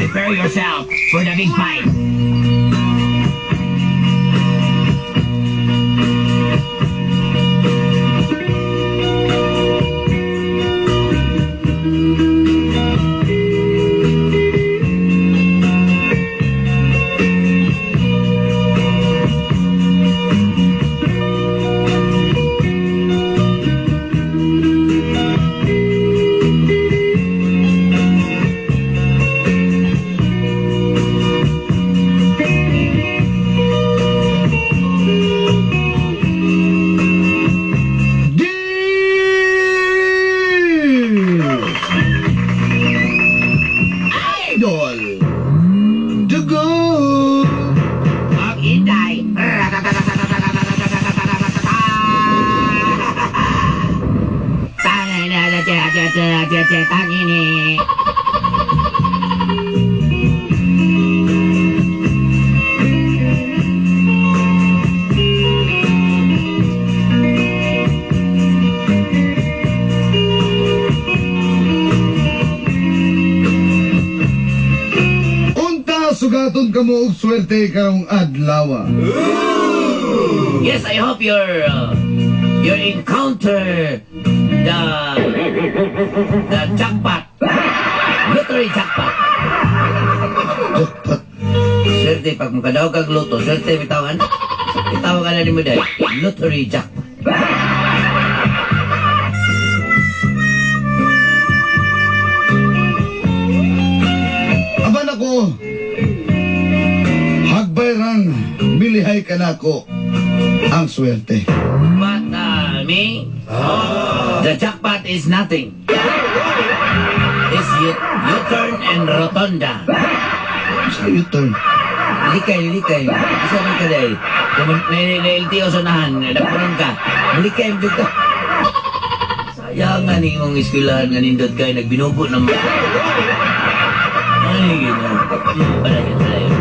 Prepare yourself for the big fight. Dear Idol Dugo. Ang Inday. Tangini. Unta sugaton kamo og swerte karong adlaw. Yes, I hope your encounter the jackpot. Lottery jackpot. Jackpot. Swerte pag makadaog kag loto, swerte bitawan. Bitawan ka na nimo dai. Lottery jackpot. Aban ako. Hagbay rang milihay ka nako ang swerte. But me, the jackpot is nothing. It's U-turn and rotonda. Sa U-turn. Likay, likay. Isa man ka dai. Kung na LTO sa unahan, nagpunon ka. Likay mo ka. Sayang nga ni imong eskwelahan nga nindot kay nagbinugo na mo. Ay, gina. Palayon, palayon.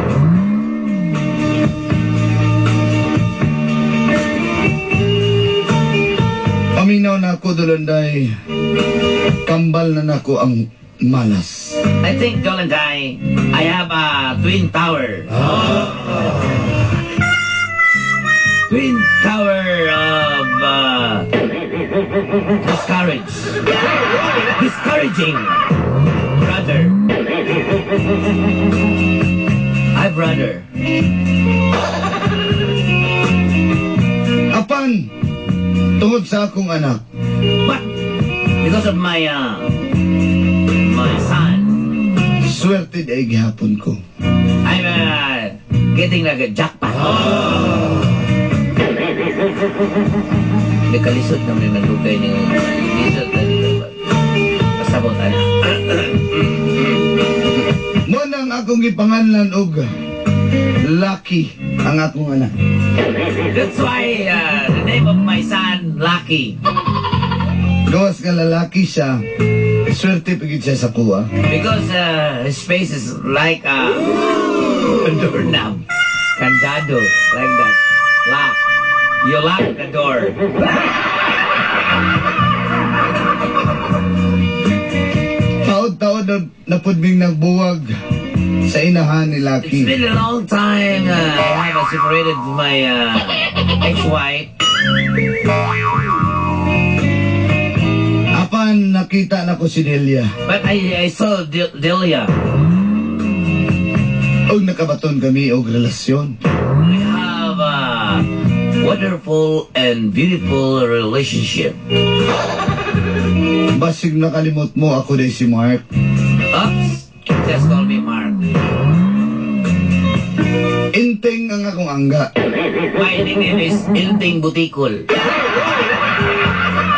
Paminaw na ako, Dolanday. Kambal na nako ang malas. I think, Dolanday, I have a twin tower. Twin tower of discourage. Discouraging. Brother. Hi, brother. Apan, tungod sa akong anak, But because of my son, swerte day gihapon ko. I'm getting like a jackpot. Nakalisod naman yung nagdugay ni lisod na dito. Pasabot ana. Mo nang akong gipanganlan og Lucky ang akong anak. That's why the name of my son, Lucky. Gawas nga lalaki siya, swerte pagid siya sa kuha. Because his face is like a doorknob. Candado, like that. Lock. You lock the door. Taod-taod na napudming nagbuwag sa inahan ni It's Lucky. been a long time I have separated my ex-wife. Apan nakita na ko si Delia. But I saw Delia. Og nakabaton kami og relasyon. We have a wonderful and beautiful relationship. Basig nakalimot mo ako day si Mark. Oops! Just call me Mark. Inting ang akong angga. My nickname is Inting Butikol.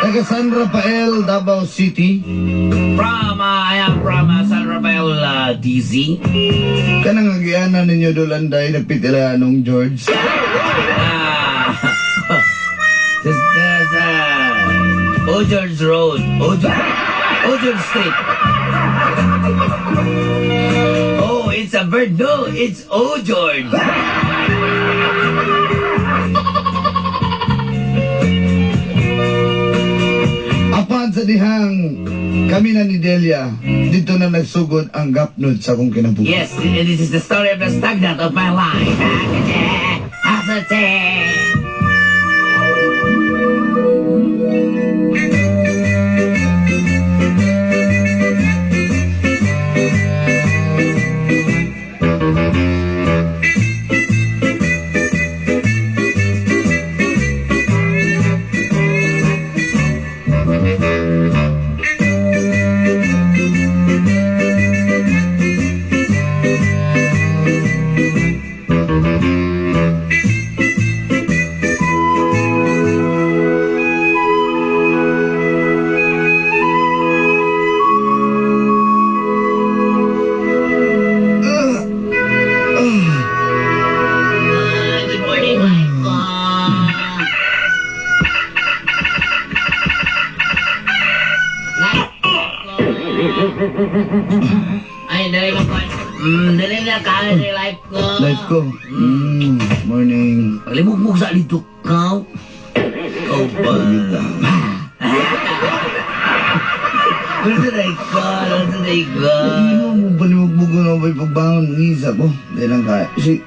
Taga San Rafael, Davao City. From, I am from San Rafael, DZ. Kanang agianan ninyo Dolanday, nagpitila nung George. Ah, this Ojars Road. Ojars Street. Oh, it's a bird. No, it's Ojars. Apan sa sa dihang kami na ni Delia, dito na nagsugod ang gapnod sa akong kinabuhi. Yes, this is the story of the stagnant of my life. Asate! Good morning, Michael. Ay, dali mo ko. Dali na ka, life ko. Life ko. Morning. Paglimugmug sa dito ka. Ikaw ba? Ano ka? Ano ka? Ano mo balimugmug na ba pagbangon ng isa ko? Dahil lang kaya. Si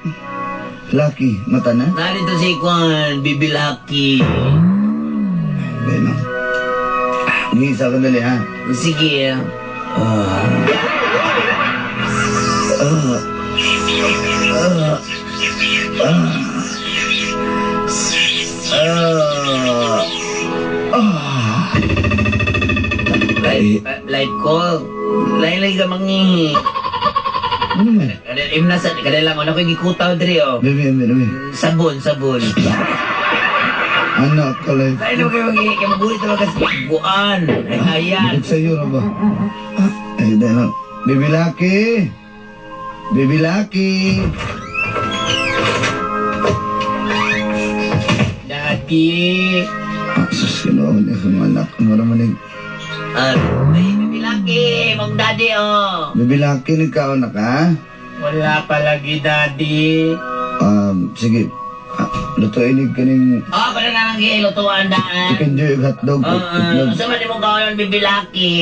Lucky, mata na? Narito si Kwan, Bibi Lucky. Dahil lang. Ngisa ka dali ha. Sige. Ah. Ah. Ah. Ah. Ah. Life, life ko. Lain-lain ka mangihi. Ano man? Imna sa kada lang ano ko gikutaw diri oh. Baby, baby, baby. Sabon, sabon. Anak ka life. Lain lang kayo mangihi kay magulit naman kasi buan. Ayan. Bukod sa'yo na ba? Ah, ay, dahil lang. Baby Lucky! Baby Lucky! Daddy! Ah, sus, kinuha niya sa mga anak. Ano naman eh. Ah, ay, Bibi Lucky, mong daddy oh. Baby Lucky, nagkaon na ka? Wala palagi, Daddy. Sige. Ah, lutuin ni kaning Oh, pala na lang gilutuan daan. chicken joy ug hotdog. Oo, Itlog. sa man imong kaon Bibi Lucky.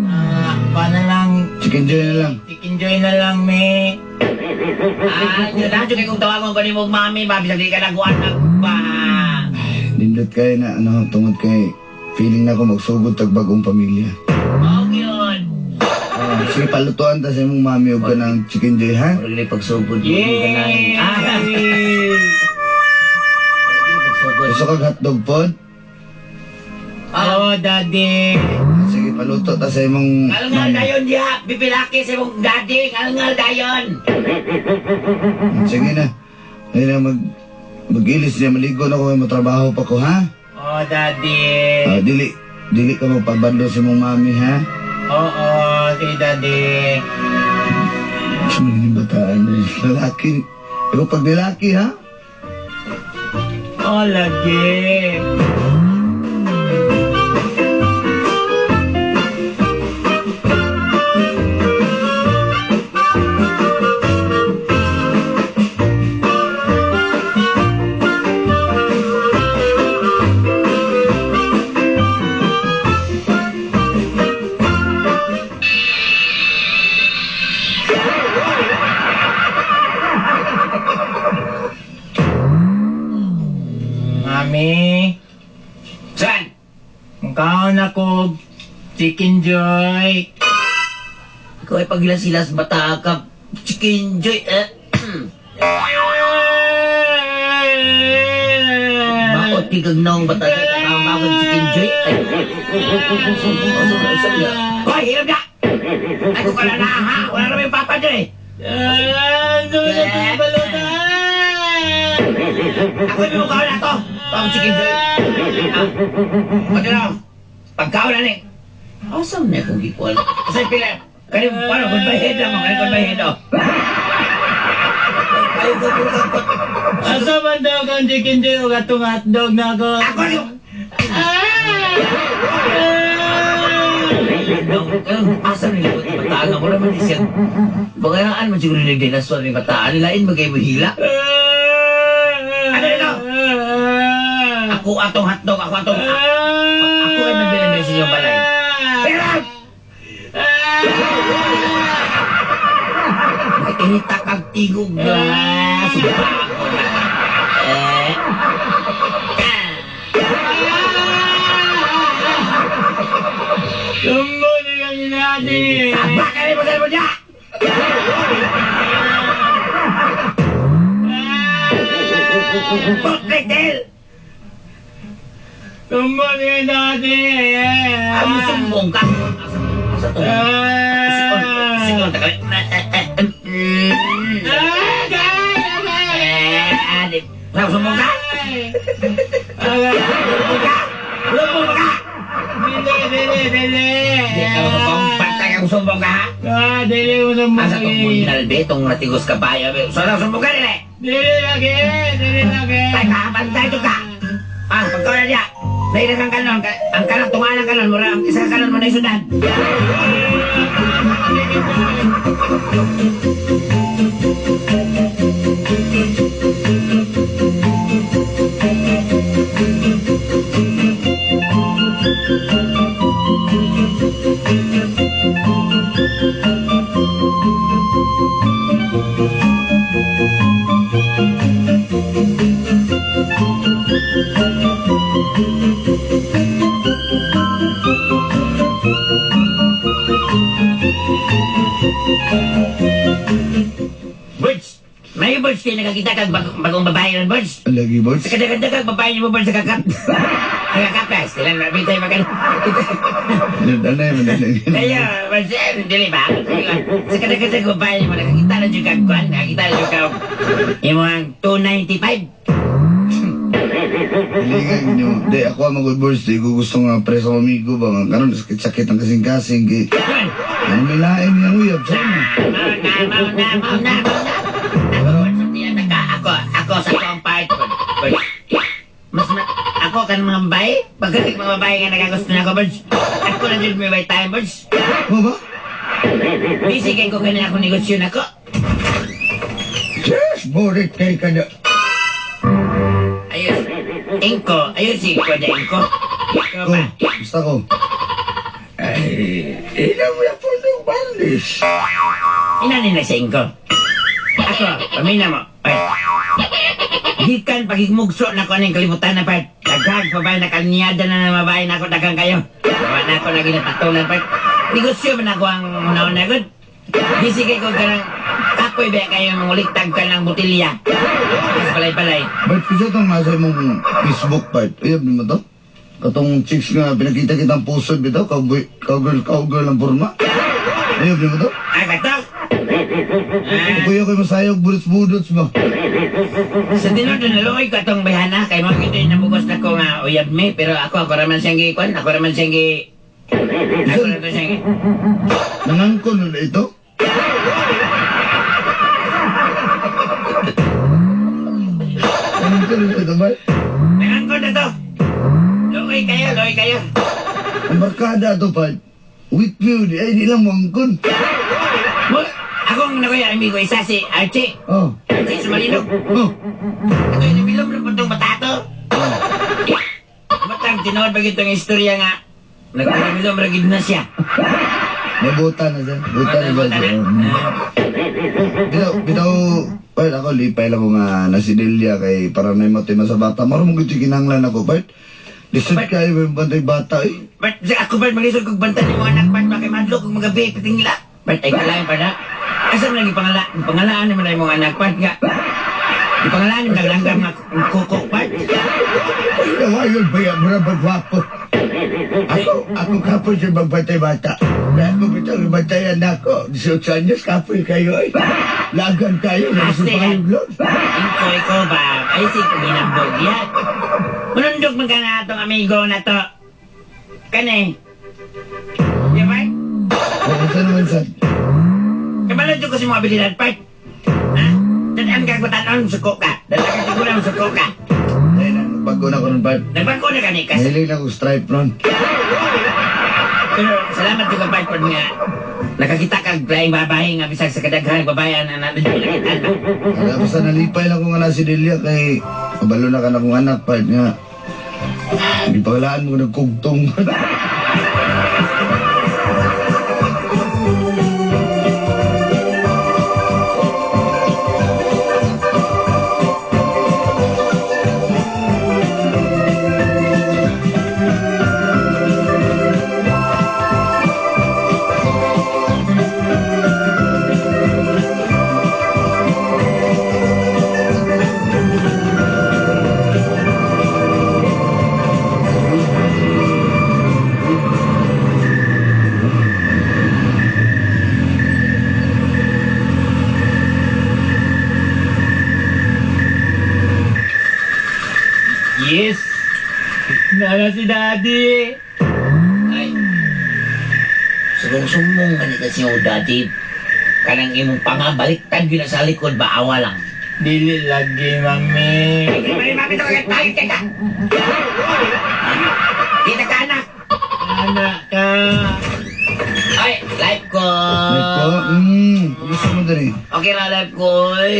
Ah, paano lang? Chicken joy na lang. Chicken joy na lang, me. Ah, yun na jud kay kung tawagon ko nimo mami ba bisag di ka naguan ba. Nindot kayo na ano, tungod kay feeling na ako magsugod tag bagong pamilya. Mao gyud. Ah, sige, palutuan ta sa imong mami og kanang chicken joy, ha? Murag ni pagsugod mo Yay! ganan. Ah. Pagsugod. Gusto kag hotdog pod? Oo, Daddy. Sige, paluto ta sa imong Ngalngal mami. dayon diha, Bibi Lucky sa imong daddy, ngalngal dayon. Sige na. Ngayon na mag-ilis niya, maligo na ko, matrabaho pa ko, ha? Oo, Daddy. Ah, dili ka magpabando sa imong mami, ha? Oo, sige, Daddy. Gusto mo yung bataan eh. Lalaki. Pero pag lalaki, ha? Oo, lagi. Mami, Saan? mukhaon ako chicken joy. Ikaw ay pagilas-silas bata ka. Chicken joy. Eh. Bakot kay kag naong bata ka. Bakot chicken joy. Ay. Hoy, hirap na! Ay, kung ka na na, ha? Wala naman yung papa dyan eh. Ah, gusto ko yung balutan. Ako yung mukha na to. Pang chicken joy. Ah. Pati na. Pagkaon na ni. Awesome na akong gikuan. Kasi pila. Kani, paano, goodbye head lang mo. Kani, goodbye head, oh. Ayaw ko, ko, ko. Asa man daw kang chicken joy o katong hotdog na ako? Ako yung... Asa nila ko bataan ako naman di siya. Bagayaan man siguro nila dinaswar ni bataan. Nilain magay mo hila. Ano nito? Ako atong hotdog, ako atong... Ako ay nagbilang inyong balay. Hirap! Makinita kag tigog na. Sumpa ako na. Eh. Tumbo na kami natin. Taba ka rin mo sa niya! Pukritel! Tumbo na kami natin. Ang sumbong ka! Asa to? Sikon, sikon, takali. Eh, sumbong ka? Sumbong ka? Sumbong ka? Dili, dili, dili. Di ka sumbong, bantay ka sumbong ka, ha? Ah, dili mo sumbong. Asa tong bundal, be? Tong natigos ka ba? Sana sumbong ka nila, eh. Dili lagi, dili lagi. Tay ka, bantay to ka. Ah, pagkaw na niya. Nailan ang kanon, ang kanon, tungalan kanon, mura, ang isa kanon mo na isudan. Birds! May birds kayo nakakita kag bagong babae ron, birds. Lagi, Birds. Sa kadagdag kag babae mo, birds, sa kakap. Kakap, sila na bitay magan. Anay, man. Kaya, birds, eh, dili ba? Sa kadagdag babae mo, nakakita na dyan kag kwan, nakakita na dyan kag yung mga 295. Dili ka, inyo. Di, ako ang mag Birds. Di ko gusto nga preso amigo ba. Nga karon sakit-sakit ang kasing-kasing. Kay, ano may lain nga uyab sa mo. Mao na, mao na, mao na, mao na. Ako, birds, ako, ako sa akong part, birds. Mas ma ako kan mga babae, pagka mga babae nga nagagusto na ako, birds. Ako na dyan may time, birds. Mo ba? Busy kay ko kanina akong negosyo na ko. Yes, borit kay kada. Ayos. Ingko, ayos si ko na ingko. Ikaw Ko, ba? basta ko. Ay, ina mo na po ng bandis. Ina nila sa ingko. Ako, pamina mo. Ay. Gikan pagigmugso na ko aning kalibutan na part. Daghag babae na kalniyada na na babae na ako daghang kayo. Wa na ako lagi napatulan part. Negosyo man ako ang una-una gud. Busy kay ko kanang kapoy ba kayo manguliktag ka ng botilya. Mas balay-balay. Bart, kasi itong nasa imong Facebook part. Uyab ni mo to? Katong chicks nga pinakita kitang pusod bitaw, cowboy, cowgirl, cowgirl ang forma. Uyab ni mo to? Ah, kato? Ah, Kuya ko masayog, budots-budots ba? sa tinuod na naluoy ko atong bayhana kay mo gito yung nabugos na ko nga uyab mi pero ako ako raman siyang gikuan ako raman siyang gi ako raman siyang gi Nangangkon na ito? Nangangkon na ito, Bart? Nangangkon na to. Luoy kayo, luoy kayo. Ang barkada to, Bart. Weak view, di ay di lang mangkon. Mo, akong nakuya amigo isa si Archie. Oh. Archie Sumalinog. Oh. Ako yung namilom ng puntong batato. Oh. Matang tinuod ba itong istorya nga nagpamilom ra gid na siya. Nabuta na siya. Buta na Buta siya. na. Bitaw, bitaw, well, ako, lipay lang ko nga nasidelia kay para na yung matima sa bata. Marumong gito kinanglan ako, Bart. Lisod kayo yung bantay bata, eh. Bart, ako Bart, maglisod kog bantay ni mga anak Bart, bakit madlok kog magabi, pitingla. Bart, ay kalain pa na. Asa man lagi pangala, pangalaan naman ay mga anak Bart nga. Ipangalaan mo naglanggam nga kukok Bart. Ay, nawayon ba yan? Mura ba gwapo? Ako kapoy sa magbantay bata. Kaya ako bitaw, bantayan ako. 18 anyos, kapoy kayo, eh. Lagan kayo, nasa Ase, payuglon. Ingko, ikaw ba? Ay, si ginambog yan. Manundog man ka na atong amigo na to. Kani. Di ba? Oo, saan naman saan? Kabalo dyan ko sa mga abilidad, Bart. Ha? Dadaan ka kutanon, suko ka. Dadaan ka tigulang, suko ka. Ay, na, nagbago na ko nun, Bart. Nagbago na ka ni kasi. Nahilig na ko stripe nun. Pero salamat juga Bart pag nga nakakita kag laing babae nga bisag sa kadaghan babae ang nandun nakita. Kaya basta nalipay lang ko nga na si Delia kay kabalo na ka na kong anak, Bart nga. Hindi pagalaan mo nagkugtong. Nana si Daddy. Ay. Sumong-sumong ka ni kasi yung daddy. Kanang imong pangabaliktad yun na sa likod ba awa lang. Dili lagi, Mami. Ay, mami, mami, ito kay tayo ka. Kita ka, anak. Anak ka. Ay, life ko. Life ko, kumusta mo dali? Okay ra, life ko, oy.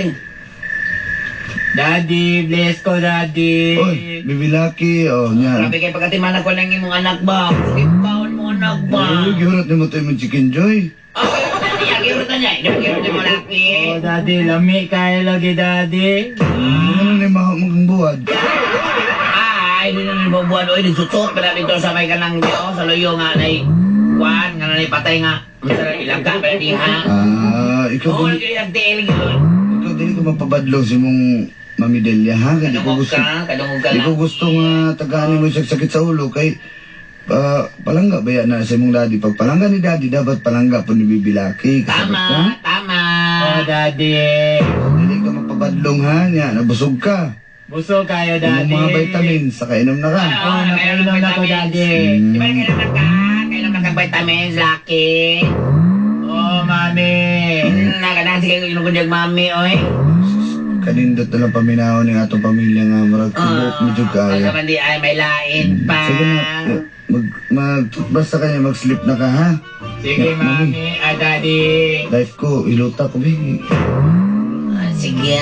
Daddy, bless ko, Daddy. Oy, Baby Lucky, oh, nya. Grabe kay pagkatiman ako ng imong anak ba? Ipaon mo anak ba? Uy, gihurot nimo to imong chicken joy. Okay, niya, gihurot na niya. Hindi mo gihurot mo laki. Oh, Daddy, lami kayo lagi, Daddy. Ano na yung mahog buwad? Ay, hindi na nila buwan. Oy, nagsutsot pa na dito sa may kanang oh, sa luyo nga nay kuan nga nay patay nga. Unsa ilangka pa diha. Ah, ikaw Oo, dili, lagi ang tiil yun. ikaw dili ko mapabadlong si mong Mami Delia, ha? Kaya di ko Kadungog gusto, ka, kadungog ka di ko lang. gusto nga tagaan mo siya sakit sa ulo kay palangga ba yan na sa imong daddy? Pag palangga ni daddy, dapat palangga po ni Bibi Lucky. Kasabot Tama, ka? tama. Oh, Daddy. Dili ka mapabadlong ha, nya, nabusog ka. Busog kayo, Imong Daddy. mga vitamins, saka inom na ka. Oh, nakainom na ko, Daddy. Di ba kailangan ka? Kailangan ka vitamins, Lucky. Oh, Mami. Naganahan sige ko inom ko diyang mami, oy. Kanindot na lang paminaw ng atong pamilya nga murag tubok medyo kaya. Pagka man di ay may lain pa. Sige na, mag mag toothbrush sa kanya, mag-sleep na ka ha. Sige, Mami. Ah, Daddy. Life ko, iluta ko bi. Ah, sige.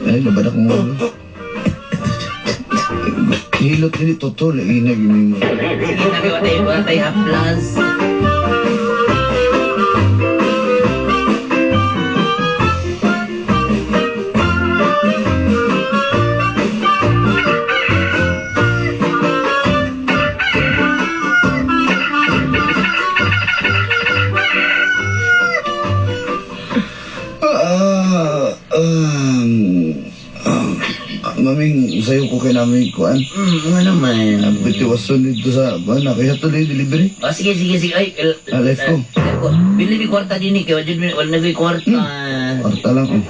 Ay, labad akong ulo. Hilot ini totoo, lagi na gini mo. Sige, nabi, watay, watay, haplas. Ah, ah, maming, sayo ko kay namin kuan. Nga naman. Pwede wason dito sa, ano, kaya tuloy delivery. Oh, sige, sige, sige. Ay, Ah, let's go. Let's go. Bili mi kwarta din eh. Kaya wala wala nagay kwarta. Kwarta lang, oh.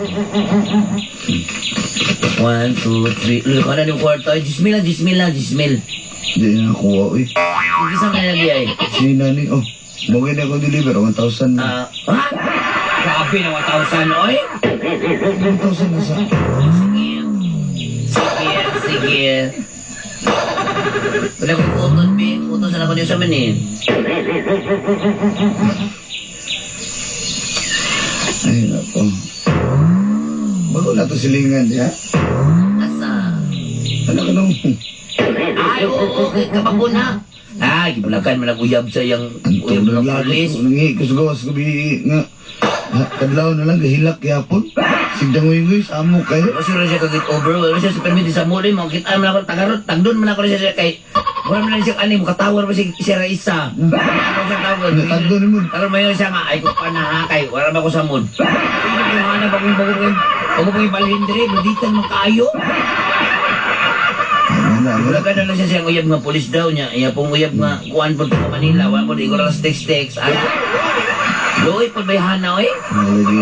1, 2, 3. Lalo ka na yung kwarta. Ay, 10,000 lang, 10,000 lang, 10,000. Hindi na nakuha, uy. Hindi sa nga lagi ay. Sino ni, oh. Bogey na ako deliver, 1,000 na. Ah, ha? Grabe na 1,000, oy. 1,000 na sa. Sige. Sige, sige. Wala kong uton, be. Uton sa ako niyo sa manin. Ay, nako. Bago na to silingan, di ha? Asa? Ano ka nung? Ay, oo, oo, kabakuna. Ay, gibulakan man ako uyab sa iyang uyab Antong ng naglagot pulis. ko, nangi ko sa gawas ko, bi, nga. Ha, kadlaw na lang, gahilak yapon. Sigdang ngoy samo kayo. Wala siya kagit over. Wala siya sa permit sa muli. Mga kita man ako tagarot. Tagdon man ako siya kay. Wala man lang siya ani makatawar pa siya siya ra isa. Ako siya tawag. Tagdon mo. Karon mayon siya nga ay ko pa na kay wala ba ko sa mood. Ano bagong bagong bago pang ibalhin dire, banditan man kaayo. Wala, wala. Wala ka na lang siya siyang uyab nga pulis daw niya. Iya pong uyab nga kuan po sa Manila. Wala po di ko lang text text. Ano? Luoy po ba hana oy? Wala di.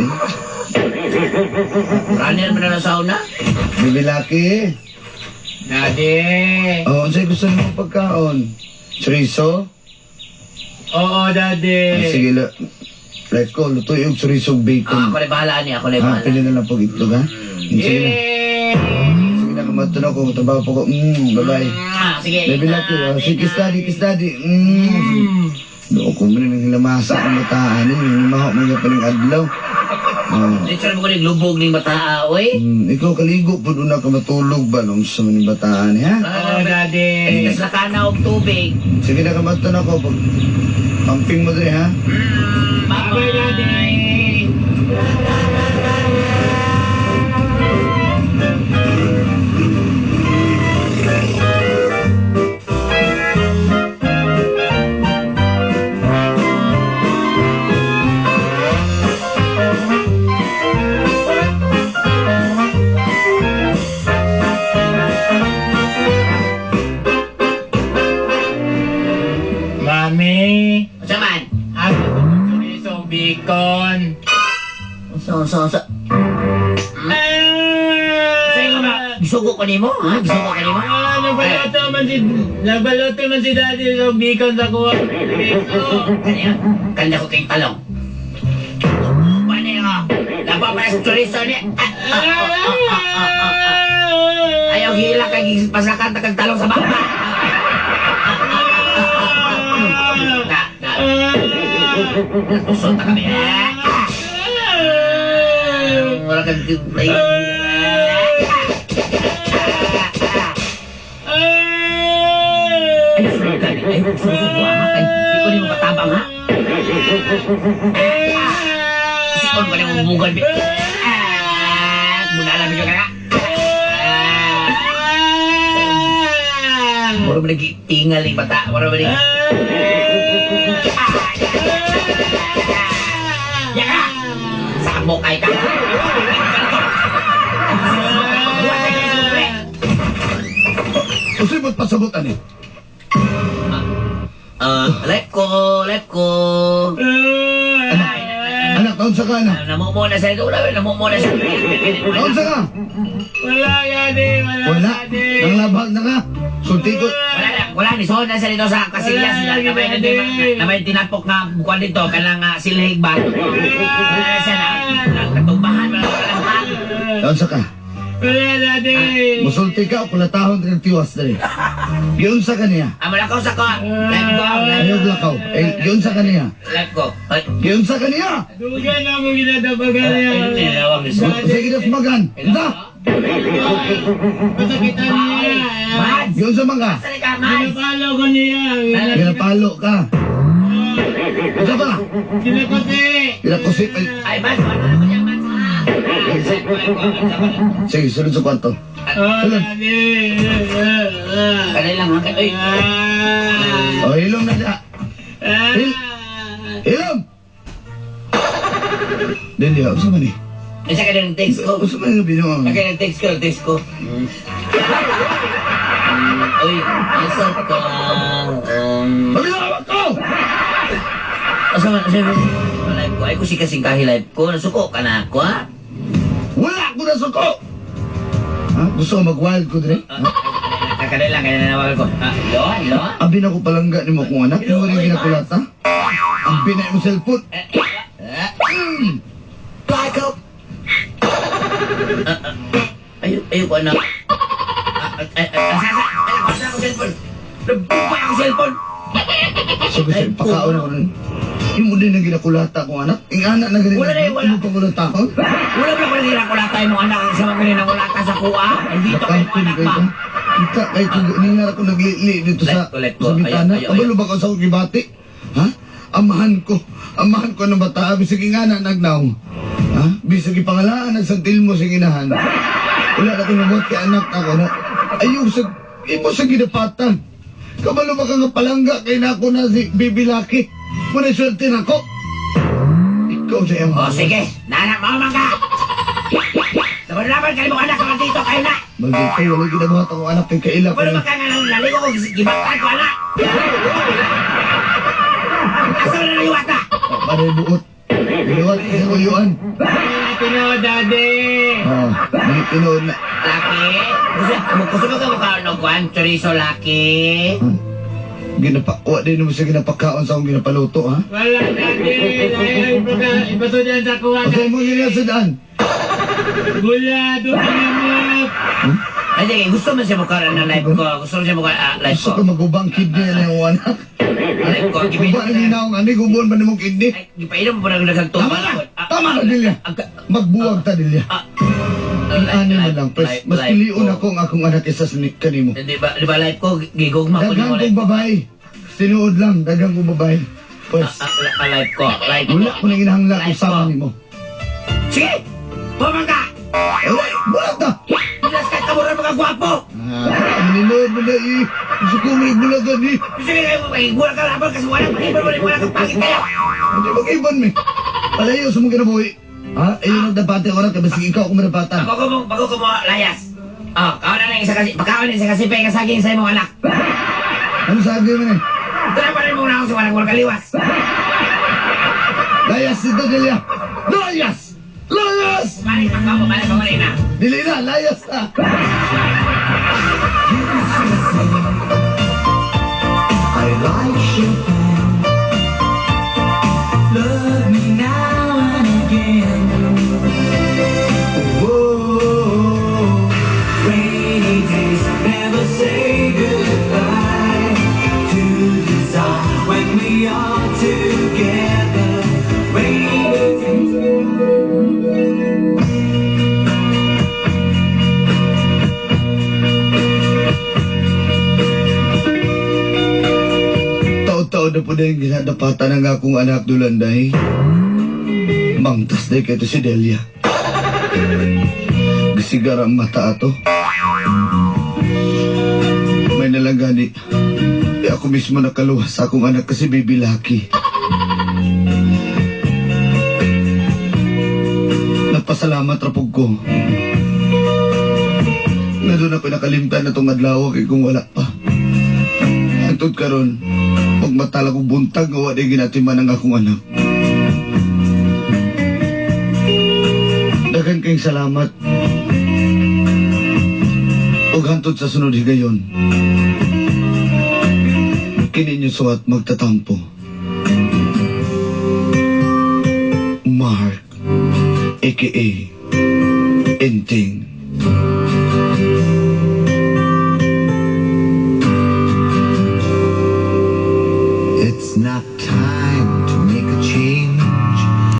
Runner man na sa una. Bibi Lucky. Daddy. Oh, unsay gusto nimo pagkaon? Chorizo? Oo, Daddy. Ah, sige, life ko, luto yung chorizo bacon. Ah, ako na bahala ni, ako na Ha, bahala. pili na lang pag itlog, ha? Sige na. Yay! Sige na, kumato na ako. Trabaho po ko. Bye-bye. Ah, sige. Baby Lucky, oh, sige, kiss daddy, kiss daddy. Doon ko muna nang hilamasa ang bataan. Eh. Maho mo niya pa ng adlaw. Oh. Literal mo ko ning lubog ning bataa, oy. Ikaw kaligo po doon na ka matulog ba nung sa mga bataan, ha? Oo, Daddy. Tas lakana og tubig. Sige na, kumato na ako. Pag pumping mo dre, ha? Bye-bye, Daddy. Mami, Unsa man? asa ko chorizo bacon. Unsa unsa unsa? Ah! Sige ba? Gisugo ko nimo, ha? Gisugo ko nimo. Ah, nagbaluto man si Daddy ng bacon sa kuha. Kanya, kanya ko kayong talong. Paano yun, oh? Laba pa sa chorizo ni. Ah, ah, ah, ah, ah, ah, ah. Ayaw hila kay pasakan takag talong sa baba. Na, na. Natusot na kami. Ah! Wala kang Ay, sunod ka ni. Ay, sunod ko, ha? Ay, di ko ni mo katabang, ha? Sikon ko ni mo bugan, bi. Ah, bunala medyo ka na. Ah. Mura mo nagtingal yung bata. Mura mo nag. Yaka! Samok ay ka! Unsay mo't pasabot ani? Ah, life ko, life ko. Anak, anak, taon sa ka, anak? Namumuna sa ito. Wala, namumuna sa Taon sa ka? Wala, Daddy. Wala, Wala. Daddy. Nanglabag na ka. Sulti ko. Wala na, wala ni so na sa dito sa Casillas na, na may tinapok nga bukan dito kanang silhig ba. Wala na siya na natumbahan wala wala. Taon sa ka? Wala, Daddy. Musulti ka o kulatahon ka ng tiwas dali. Giunsa ka niya. Ah, malakaw sa ko. Life ko, life, Ayaw lakaw. Eh, giunsa ka niya. Life ko. Ay, Giunsa ka niya. Dugan na mo ginadabagan niya. Ay, tinawag ni Unsay gidasmagan? Unsa? Masakitan niya. Mads! Giunsa man ka? Sali ka, Mads! Ginapalo ko niya. Ginapalo ka. Unsa pa? Kinakusi. Ginakusi. Ay, Ay, Mads, ano na ko niya, Mads, ha? sige, sunod sa kwarto. Oh, Daddy. Kanay lang, ha? Ay, Oh, hilom na siya. Hilom! Dili, unsa man ni? Isa ka ng text ko. Unsa man yung binuang? Okay, nag-text ko, nag-text ko. Uy, asa ka? Paminawag ko! Asa man, asa man? Live ko, ay ko si kasing kahi live ko. Nasuko ka na ako, ha? Wala ko na suko! Ha? Gusto ko mag-wild ko dire? Ah, Kakanay lang, kaya nanawagan ko. Ah, hello, hello? Abi na ko palangga ni mo kung anak. Yung rin ginakulata. Abi na yung cellphone. Eh, eh, Black up! Ayaw, ayaw ko anak. Ah, ah, ah, ah, asa, asa, ay, asa ako cellphone. Nagbuka ako cellphone. So gusto, pakaon ako nun. Yung mo din ang ginakulata kong anak. Yung anak na ganun. Wala na eh, wala. Yung pangkulatahon. Wala ba ako nagirakulata yung anak ang sama ko rin sa kuha? Andito kayo Nakangkon anak kayo ba? ka. Kita kay kung ningar ako naglili dito sa Let ko, let ko. sa bintana. Ayaw, ayaw, Kabalo ba ka sa akong gibati? Ha? Amahan ko. Amahan ko ng bata. Bisag ingana nagnaw. Ha? Bisag ipangalaan ang santil mo sa ginahan. Wala na ko nabuhat kay anak ako na. Ayaw sa imo sa ginapatan. Kabalo ba ka nga palangga kay nako na si Bibi Lucky. Muna swerte na ko. Ikaw sa iyang O sige, nanak mo man ka! Laban-laban kayo mong anak ka dito kayo na! Maldito, wala ginabuhat akong anak kay kaila pa Kabalo na. ba ka nga nang naligo ko gibatan ko anak? Asa na naliwata? Panay buot. Liwat sa kuyuan. Tinood, Daddy. Ah, may tinuod na. Laki? Gusto, gusto mo ka mukha ng kwan? Chorizo, Laki? Ginapakuha din mo siya ginapakaon sa akong ginapaluto, ha? Wala, Daddy. Dahil ipasudan sa kuha. O sa'yo mo ginasudaan? Gula, doon mo. Ay, sige, gusto mo siya mukha ng live ko. Gusto mo siya mukha, live Gusto ko. ko magubang kidney na yung anak. Live ko, Guba na ginaong ani, gubuan ba nimong kidney? Ay, gipainom mo na nagtubang. Tama na! Tama na, Delia! Magbuwag ta, Delia. Ani man lang, pres. Mas piliun ako ang akong anak isa sa kanimo. Di ba live ko, gigugma ko Daghang nimo kong live. babae. Tinuod lang, daghang kong babae. Pwes, Live ko, live ko. wala ko nang inahangla kung Live sama ko. nimo. Sige! Pumang ka! Ay, wala ta! Bilas ka, kamura mga gwapo! Ah, maninood mo na eh. Gusto ko may bulagan eh. Sige, ay, wala ka laban kasi wala pag-ibon, wala wala kang pangit kayo! Hindi mag-ibon mi. Palayo sa mong kinabuhi. Ha? Ayun ang dapate ko na, kabasig ikaw ako manapata. Bago ko mo layas. Oh, kaon na lang isa kasi, pagkaon na isa kasi pa saging sa imong anak. Ano sabi mo na eh? Tara pa rin muna ako sa walang walang kaliwas. Layas dito, Delia! Layas! Layas! Layas! Balik pa ko, balik pa ko na. Dili na, layas na! I like Chopin. Love me now and again. Whoa, rainy days never say goodbye to desire when we are together. Rainy days. Taon-taon na po na yung ginadapatan ng akong anak Dulanday. Mangtas na kay si Delia. Gisigar ang mata ato. May nalangani. Di ako mismo nakaluwas sa akong anak kasi Baby Lucky. Nagpasalamat rapog ko. Nga doon ako nakalimtan na itong adlaw kay kung wala pa. Hantod karon, pag matala kong buntag nga wa di ginatiman ang akong anak. Daghan kayong salamat. Ug hantod sa sunod higayon. Kini inyo suwat magtatampo. Mark, aka Inting. It's not